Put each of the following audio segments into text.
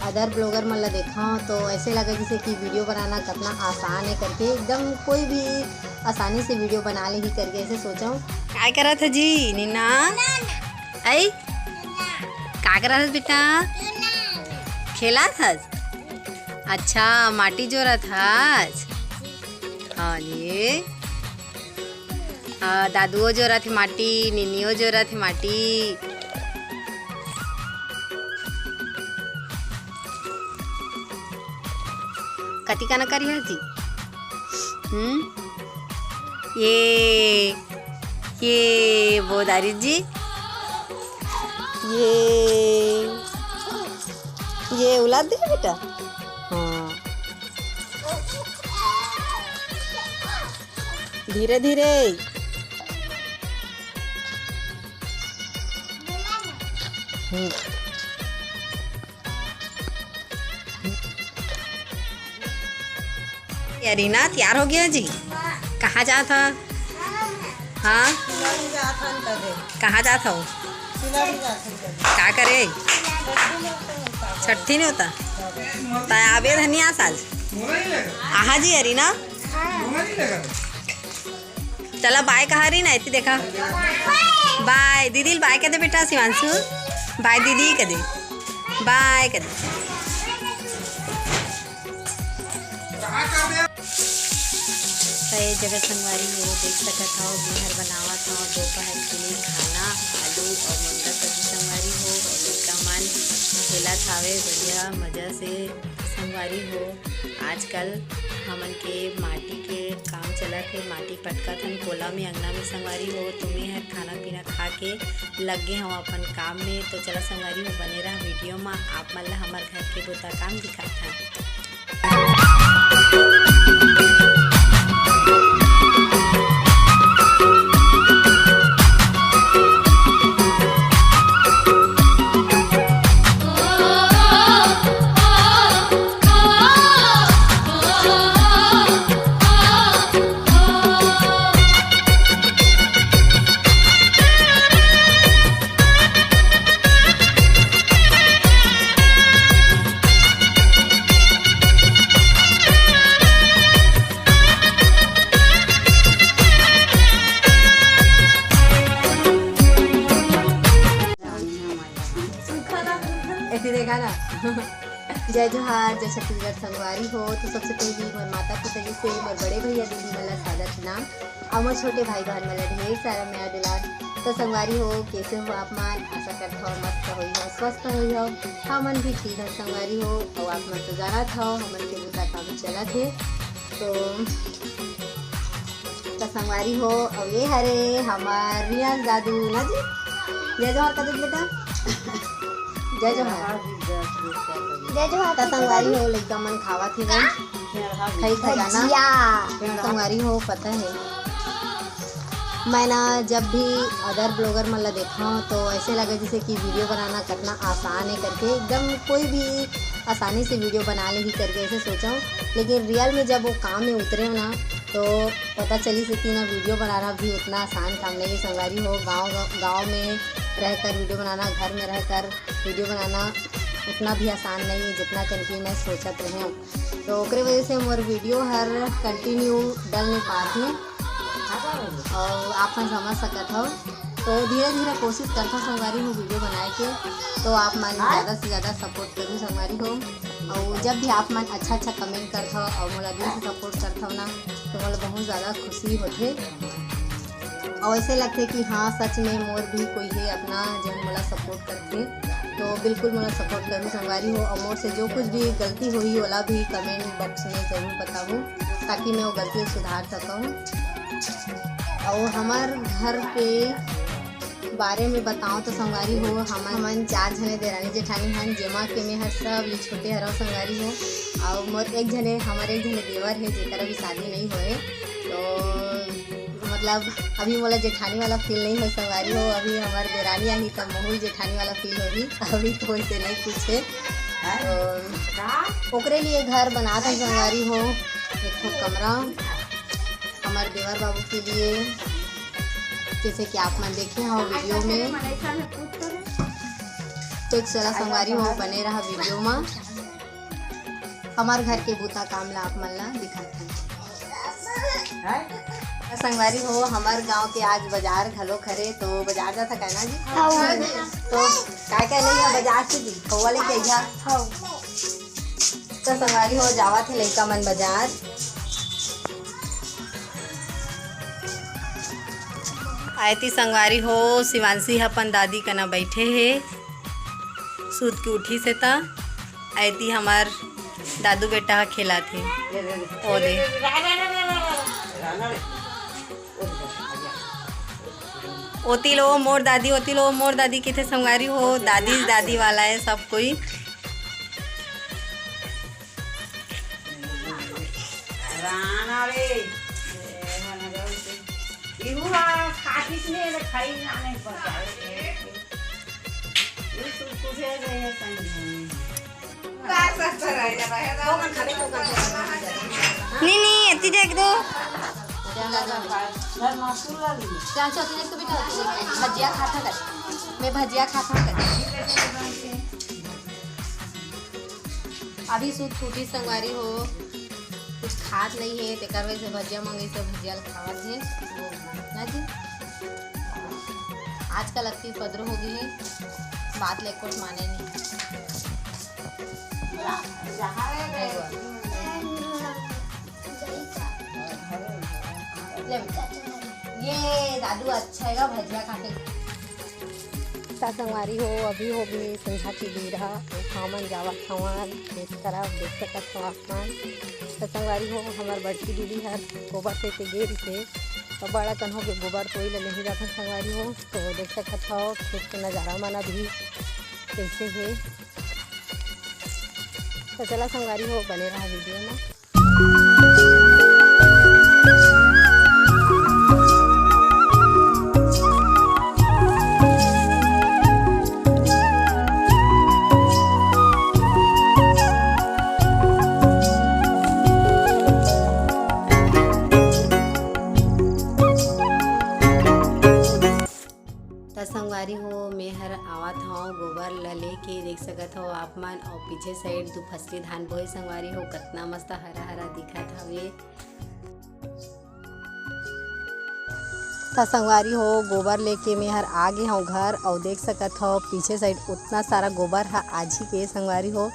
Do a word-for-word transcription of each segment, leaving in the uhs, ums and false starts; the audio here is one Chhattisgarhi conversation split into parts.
अदर ब्लॉगर मन ला देखा तो ऐसे लगे जैसे कि वीडियो बनाना कितना आसान है करके, एकदम कोई भी आसानी से वीडियो बना लेही करके ऐसे सोचा हूँ। काय करत है जी नीना? आई, का करत हस बेटा? खेलत हस? अच्छा, माटी जोरत हस? हाँ ये। हाँ, दादुओ जोरत हे माटी, निनियो जोरत हे माटी। कति काना करिहा जी? हम्म? ये, ये बोदारी जी, ये, ये उलाद दे बेटा। हाँ। धीरे धीरे। हम्म। ये रीना तैयार हो गया जी? कहाँ जात ह? हाँ? कहाँ जात हो? का करे? छठी नहीं होता? ता आबे धनिया साज। आहा जी, अरीना। चला बाय कहा रही ना, इतनी देखा। बाय दीदी, बाय कह दे बेटा शिवांशु। बाय दीदी कह दे। बाय कह दे। तो ये जगह संगवारी हो, देख सकत हो, मेहर बनावत हो दोपहर के लिए खाना, आलू और मुनगा सब्जी संगवारी हो, और लड़का मन खेलत हावे बढ़िया मजा से संगवारी हो। आजकल हमन के माटी के काम चलत हे, माटी पटकत हन कोला में, अंगना में संगवारी हो। तो मेहर खाना पीना खा के लग गे हव अपन काम में। तो चला संगवारी हो, बने रहा वीडियो में, आप मन ला हमर घर के बुता काम दिखात हन। ऐसे देखा ना। जय जोहार, जय छत्तीसगढ़ संगवारी हो। तो सबसे पहले मोर माता पिता जी से, मोर बड़े भैया दीदी मन ला सादर प्रणाम, और मोर छोटे भाई बहन मन ला ढेर सारा मया दुलार। तो संगवारी हो, कैसे हो आप मन? आशा करत हो मस्त होई हो, स्वस्थ होई हो। हमन भी ठीक हन संगवारी हो, और आप मन तो जानत हो हमन के बुता काम चलत हे। तो तो संगवारी हो, अउ ये हरे हमार रियांश दादू ना जी। जय जोहार कर दे बेटा। जय जोहार। जय जोहार। तो संगवारी हो, लइका मन खावत हे वन। खई खजाना। संगवारी हो, पता है, मैं ना जब भी अदर ब्लॉगर मन ला देखा हूँ तो ऐसे लगे जैसे कि वीडियो बनाना कितना आसान है करके, एकदम कोई भी आसानी से वीडियो बना लेही करके ऐसे सोचा हूँ। लेकिन रियल में जब वो काम में उतरे हो ना, तो पता चलिस हे कि ना वीडियो बनाना भी उतना आसान काम नहीं है संगवारी हो। गाँव, गाँव में रहकर वीडियो बनाना, घर में रहकर वीडियो बनाना उतना भी आसान नहीं है जितना कन कि मैं सोचत रहे हूँ। तो ओकरे वजह से मोर वीडियो हर कंटिन्यू डल नहीं पात हे, और आप मन समझ सकत हो। तो धीरे धीरे कोशिश करता संगवारी हो वीडियो बनाए के, तो आप मन ज़्यादा से ज़्यादा सपोर्ट करू संगवारी हो। और जब भी आप मन अच्छा अच्छा कमेंट करत हो और मोला दिल से सपोर्ट करत हो ना, तो मोला बहुत ज़्यादा खुशी होथे। और ऐसे लगथे कि हाँ, सच में मोर भी कोई है अपना, जो मोला सपोर्ट करथे। तो बिल्कुल मोला सपोर्ट करू संगवारी हो, और मोर से जो कुछ भी गलती होही, ओला भी कमेंट बॉक्स में ज़रूर बताहू, ताकि मैं वो गलती सुधार सकूँ। और हमार घर के बारे में बताओ तो संगवारी हो, हम, हमन चार झने देरानी जेठानी हन, जेमा के में हर सब ले छोटे हरव संगवारी हो। और मोर एक झने, हमारे एक झने देवर है, जेकर अभी शादी नहीं होए। तो मतलब अभी मोला जेठानी वाला फील नहीं होए संगवारी हो, अभी हमार देरानी आही तब महूल जेठानी वाला फील होही। अभी तो वैसे नहीं कुछ है। तो ओकरे लिए घर बनात हन संगवारी हो, एक ठो कमरा हमारे देवर बाबू के लिए, जैसे कि आप मन देखे हो वीडियो में। तो चला संगवारी हो, बने रहा वीडियो में। हमर घर के बूता काम ला आप मन ला दिखात हन। संगवारी हो, हमर गांव के आज बाजार घलो खरे, तो बाजार जाथा का ना जी? हाँ। तो काय काय लेइहा बाजार से जी? खोवा लेके अइहा। हाँ। तो संगवारी हो, जावत हे लइका मन बाजार। आयती संगवारी हो, शिवांशी ह अपन दादी कना बैठे हे, सूत के उठी से त। आयती हमर दादू बेटा ह खेलत हे। ओ दे। ओती लो मोर दादी, ओती लो मोर दादी किथे संगवारी हो, दादी, दादी वाला है सब कोई। राना रे, इहू हा खातिस ने रे, खाई ना नहीं पड़ता। ये कुछ कुछ है रे, संग। नहीं, नहीं, एती देख दो। चाचू, एती देख तो बेटा, भजिया खाता कर। मैं भजिया खाता कर। अभी सूत के उठी संगवारी हो, कुछ खात नहीं है, तेकर वजह से भजिया मंगई से भजिया ल खावत है। ना जी, आजकल अक्ति पदरो हो गई है, बात ले कुछ माने नहीं। ले बेटा, ये दादू अच्छा है भजिया खा के। त संगवारी हो, अभी हो गए संझा के बेरा, हमन जावत हवन खेत तरफ, देख सकत हो आप मन। त संगवारी हो, हमर बड़की दीदी हर गोबर से के गे रहिसे, त बड़ा कन हो के गोबर कोई ले लेही जाथन संगवारी हो। तो देख सकत हो खेत के नजारा मन अभी कैसे हे। तो चला संगवारी हो, बने रहा वीडियो में। त संगवारी हो, मैं हर आवत हव गोबर ल लेके, देख सकत हव आप मन, अउ पीछे साइड दू फसली धान बोए संगवारी हो, कतना मस्त हरा हरा दिखत हवे। त संगवारी हो, गोबर लेके मैं हर आ गे हव घर, अउ देख सकत हव पीछे साइड उतना सारा गोबर ह आजी के संगवारी हो।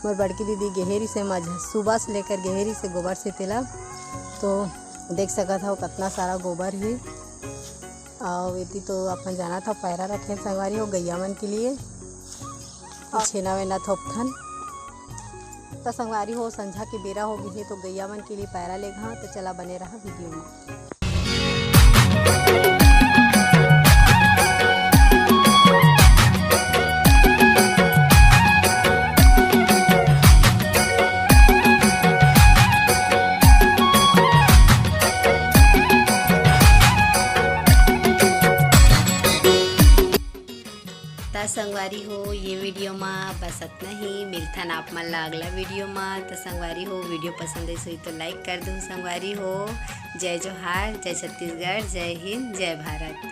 मोर बड़की दीदी गेहे रिसे मझ-, सुबह से लेकर गेहे रिसे गोबर से तेला, तो देख सकत हव कतना सारा गोबर हे। अउ एती तो अपन जानत हव पैरा रखे संगवारी हो गैया मन के लिए, अउ छेना वेना थोपथन। त संगवारी हो संझा के बेरा हो गे हे तो गैया मन के लिए पैरा लेगहा, तो चला बने रहा वीडियो में। त संगवारी हो, ये वीडियो मा बस अतना ही। मिलथन आप मन ला अगला वीडियो मा। त संगवारी हो, वीडियो पसंद आइस होही तो लाइक कर दू संगवारी हो। जय जोहार, जय छत्तीसगढ़, जय हिंद, जय भारत।